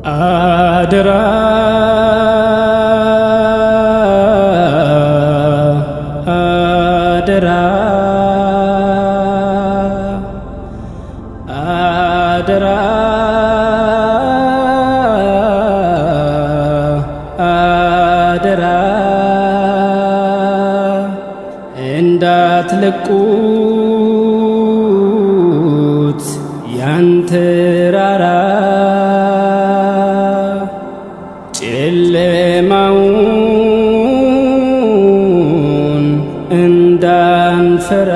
አደራ አደራ አደራ አደራ እንዳትለቁት ያን ተራራ ጨለማውን እንዳንፈራ።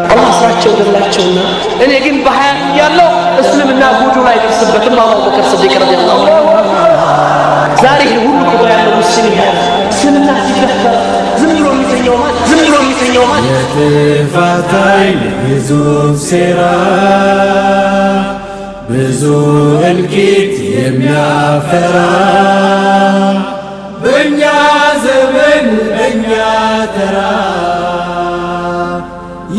አላህ ስራቸው ገላቸውና እኔ ግን በሀያት እያለሁ እስልምና ጉዱ ላይ ደርስበትም አሉ አቡበከር ስዲቅ ረዲየላሁ ዐንሁ። ዛሬ ይሄ ሁሉ ቁጥር ያለው ሙስሊም እያለ እስልምና ሲደፈር ዝም ብሎ የሚተኛው ማን? ዝም ብሎ የሚተኛው ማን? የጥፋት ኃይል ግዙፍ ሴራ ብዙ እልቂት የሚያፈራ በእኛ ዘመን በእኛ ተራ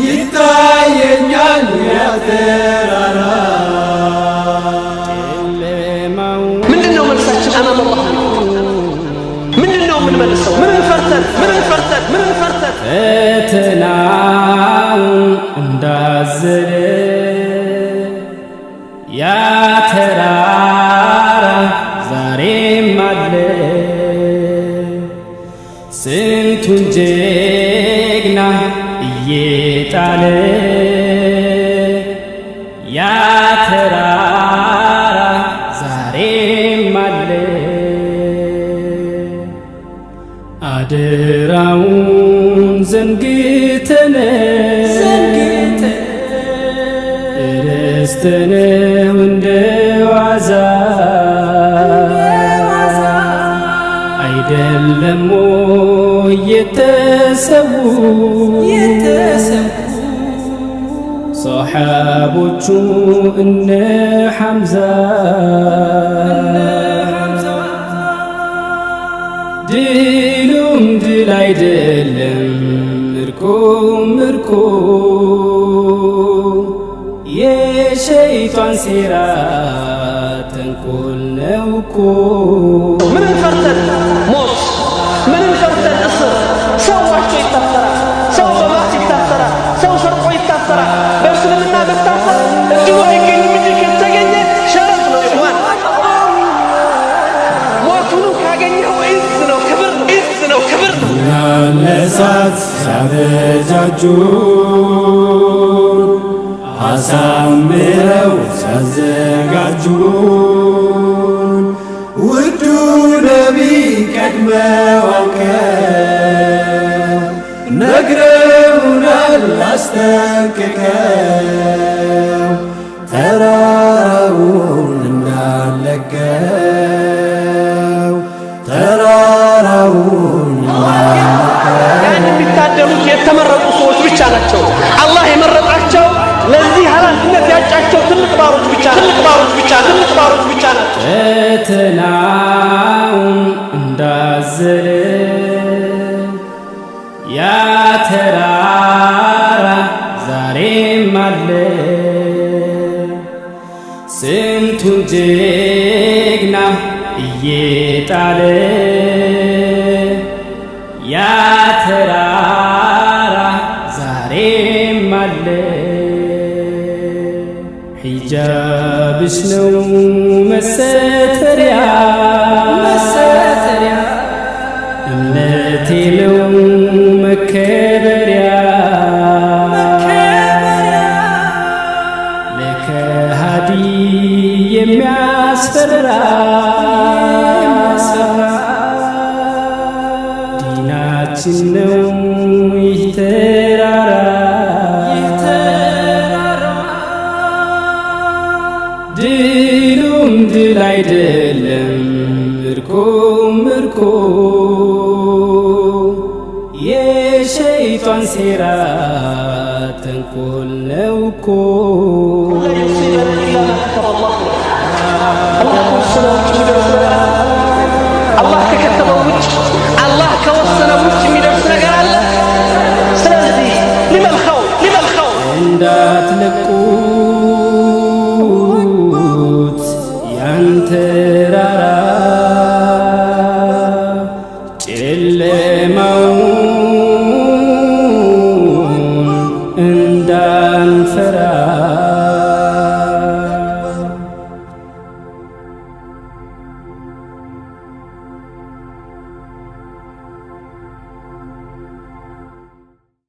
ይታየኛል ያ ተራራ። ምንድን ነው መልሳችን? አማም አላህ ምንድን ነው የምንመልሰው? ምንን ፈርተን? ምንን ፈርተን? ምንን ፈርተን? ፈተናውን እንዳዘለ ያ ተራራ ዛሬም አለ። ስንቱን ጀግና እየጣለ ያ ተራራ ዛሬም አለ። አደራውን ዘንግተን ረስተነው እንደ ዋዛ አይደለም ወይ የተሰዉ ሰሓቦቹ እነ ሐምዛ? ድሉም ድል አይደለም ምርኮም ምርኮ የሸይጣን ሴራ ተንኮል ነው እኮ። ምንን ፈርተን ሞት? ምንን ፈርተን እስር? ሰው ዋሽቶ ይታሰራል። ሰው በማስ ይታሰራል። ሰው ሰርቆ ይታሰራል። በእስልምና መታሰር እድሉ አይገኝም እንጂ ከተገኘ شرف ነው። إخوان፣ ሞቱንም ካገኘኸው عز ነው፣ ክብር ነው፣ عز ነው፣ ክብር ነው። ለእሳት ሲያበጃጁ አሳምረው ሲያዘጋጁ ውዱ ነቢ ቀድመው አውቀው ነግረውናል አስጠንቅቀው ተራራውን እንዳንለቀው ተራራውን ያን የሚታደሉት የተመረጡ ሰዎች ብቻ ናቸው። አላህ የመረጣቸው ለዚህ ኃላፊነት ያጫቸው ትልቅ ባሮች ብቻ፣ ትልቅ ባሮች ብቻ፣ ትልቅ ባሮች ብቻ ናቸው። ፈተናውን እንዳዘለ ያ ተራራ ዛሬም አለ። ስንቱን ጀግና እየጣለ ያ ተራራ ዛሬም አለ። ሒጃብሽ ነው መሰተሪያ እምነቴ ነው መከበሪያ ለከሃዲ የሚያስፈራ ዲናችን ነው ይህ ተራራ። ድሉም ድል አይደለም ምርኮም ምርኮ የሸይጣን ሴራ ተንኮል ነው እኮ። ኢላ ማ ከተበ አላህ። አላህ ከወሰነው ውጭ የሚደርስ ነገር አለ? አላህ ከከተበው ውጭ፣ አላህ ከወሰነው ውጭ የሚደርስ ነገር አለ? ስለዚህ ሊመል ኸውፍ? ሊመል ኸውፍ? እንዳትለቁት